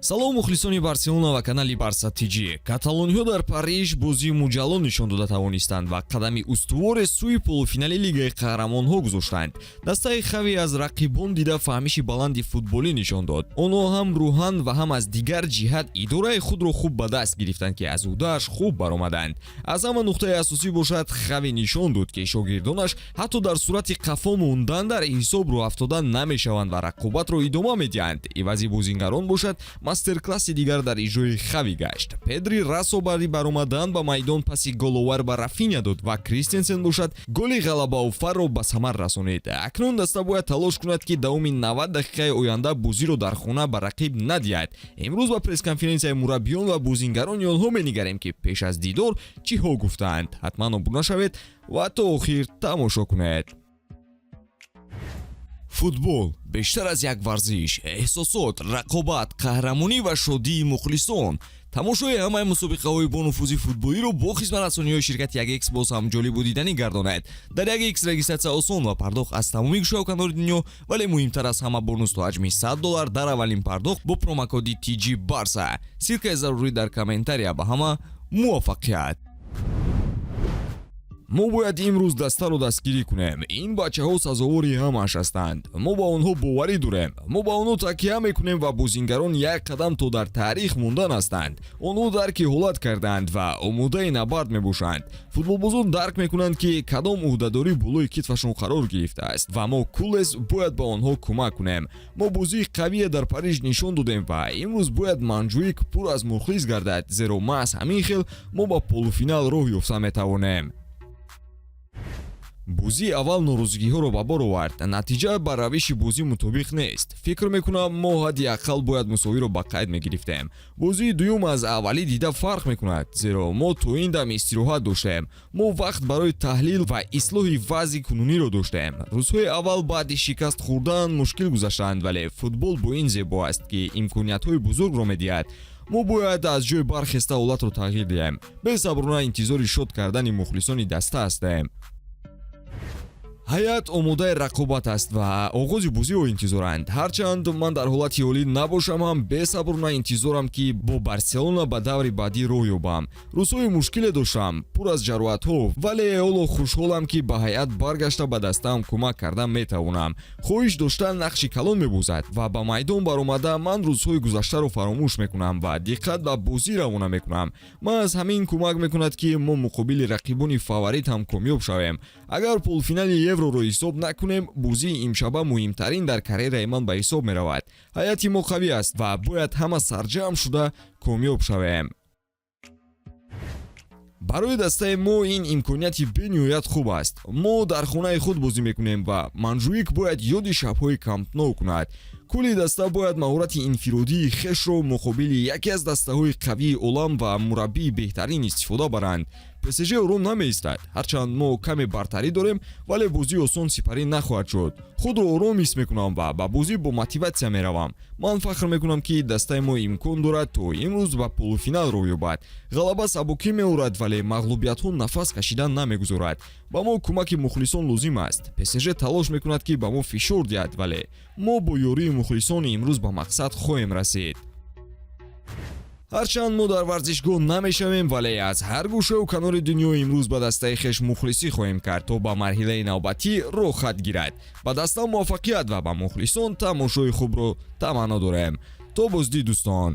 Салом, мухлисони Барселона ва канали Барса ТЖ. Каталониҳо дар Париж бозии муҷалло нишон дода тавонистанд ва қадами устуворе сӯи полуфинали Лигаи қаҳрамонҳо гузоштанд. Дастаи Хави аз рақибон дида фаҳмиши баланди футболӣ нишон дод. Онҳо ҳам рӯҳан ва ҳам аз дигар ҷиҳат идораи худро хуб ба даст гирифтанд, ки аз ӯҳдааш хуб баромаданд. Аз ҳама нуқтаи асосӣ бошад, Хави нишон дод, ки шогирдонаш ҳатто дар сурати қафо мондан дар ҳисоб рӯҳафтода намешаванд ва рақобатро идома медиҳанд. Ивази бозингарон бошад, мастер-класси дигар дар иҷрои Хави гашт. Педри расо бари баромадан ба майдон паси головар ба Рафиня дод ва Кристенсен бошад, голи ғалабаофарро ба самар расонид. Акнун даста бояд талош кунад, ки давоми 90 дақиқаи оянда бозиро дар хона ба рақиб надиҳад. Имрӯз ба пресс-конференсияи мураббиён ва бозингарони онҳо менигарем, ки пеш аз дидор чиҳо гуфтаанд. Ҳатман обуна шавед ва то охир тамошо кунед. Футбол бештар аз як варзиш: эҳсосот, рақобат, қаҳрамонӣ ва шодии мухлисон. Тамошои ҳамаи мусобиқаҳои бонуфузи футболиро бо хизматрасониҳои ширкати 1X боз ҳам ҷолибу диданӣ гардонад. Дар 1X регистратсия осон ва пардохт аз тамоми гӯшаву канори дунё, вале муҳимтар аз ҳама, бонус то ҳаҷми 100 доллар дар аввалин пардохт бо промокоди TG Барса. Ссылкаи зарурӣ дар комментария. Ба ҳама муваффақият! Мо бояд имрӯз дастаро дастгирӣ кунем. Ин бачаҳо сазовори ҳамааш ҳастанд. Мо ба онҳо боварӣ дорем, мо ба онҳо такя мекунем ва бозингарон як қадам то дар таърих мондан ҳастанд. Онҳо дарки ҳолат кардаанд ва омодаи набард мебошанд. Футболбозон дарк мекунанд, ки кадом ӯҳдадорӣ болои китфашон қарор гирифтааст, ва мо кулес бояд ба онҳо кӯмак кунем. Мо бозии қавие дар Париж нишон додем ва имрӯз бояд Монжуик пур аз мухлис гардад, зеро маҳз ҳамин хел мо ба полуфинал роҳ ёфта метавонем. Бозии аввал норозигиҳоро ба бор овард. Натиҷа ба равиши бозӣ мутобиқ нест. Фикр мекунам, мо ҳадди ақал бояд мусовиро ба қайд мегирифтем. Бозии дуюм аз аввалӣ дида фарқ мекунад, зеро мо то ин дам истироҳат доштем. Мо вақт барои таҳлил ва ислоҳи вазъи кунуниро доштем. Рӯзҳои аввал баъди шикаст хӯрдан мушкил гузаштанд, вале футбол бо ин зебо аст, ки имкониятҳои бузургро медиҳад. Мо бояд аз ҷой бархеста ҳолатро тағйир диҳем. Бесаброна интизори шод кардани мухлисони даста ҳастем. Ҳайат омодаи рақобат аст ва оғози бозиро интизоранд. Ҳарчанд ман дар ҳолати олӣ набошам ҳам, бесаброна интизорам, ки бо Барселона ба даври баъдӣ роҳ ёбам. Рӯзҳои мушкиле доштам, пур аз ҷароҳатҳо, вале ҳоло хушҳолам, ки ба ҳайат баргашта, ба дастаам кӯмак карда метавонам. Хоҳиш доштан нақши калон мебозад ва ба майдон баромада, ман рӯзҳои гузаштаро фаромӯш мекунам ва диққат ба бозӣ равона мекунам. Маҳз ҳамин кӯмак мекунад, ки мо муқобили рақибони фаворит ҳам комёб шавем. Агар полуфинали Евроро ҳисоб накунем, бозии имшаба муҳимтарин дар карьераи ман ба ҳисоб меравад. Ҳайати мо қавӣ аст ва бояд ҳама сарҷамъ шуда комёб шавем. Барои дастаи мо ин имконияти бениҳоят хуб аст. Мо дар хонаи худ бозӣ мекунем ва Монжуик бояд ёди шабҳои Камп Ноу кунад. Кулли даста бояд маҳорати инфиродии хешро муқобили яке аз дастаҳои қавии олам ва мураббии беҳтарин истифода баранд. ПСЖ ором намеистад. Ҳарчанд мо каме бартарӣ дорем, вале бозии осон сипарӣ нахоҳад шуд. Худро ором ҳис мекунам ва ба бозӣ бо мотиватсия меравам. Ман фахр мекунам, ки дастаи мо имкон дорад то имрӯз ба полуфинал роҳ ёбад. Ғалаба сабукӣ меорад, вале мағлубиятҳо нафас кашидан намегузорад. Ба мо кӯмаки мухлисон лозим аст. ПСЖ талош мекунад, ки ба мо фишор диҳад, вале мо бо ёрии мухлисон имрӯз ба мақсад хоҳем расид. Ҳарчанд мо дар варзишгоҳ намешавем, вале аз ҳар гӯшаву канори дунё имрӯз ба дастаи хеш мухлисӣ хоҳем кард, то ба марҳилаи навбатӣ роҳхат гирад. Ба даста муваффақият ва ба мухлисон тамошои хубро таманно дорем. То боздид, дӯстон.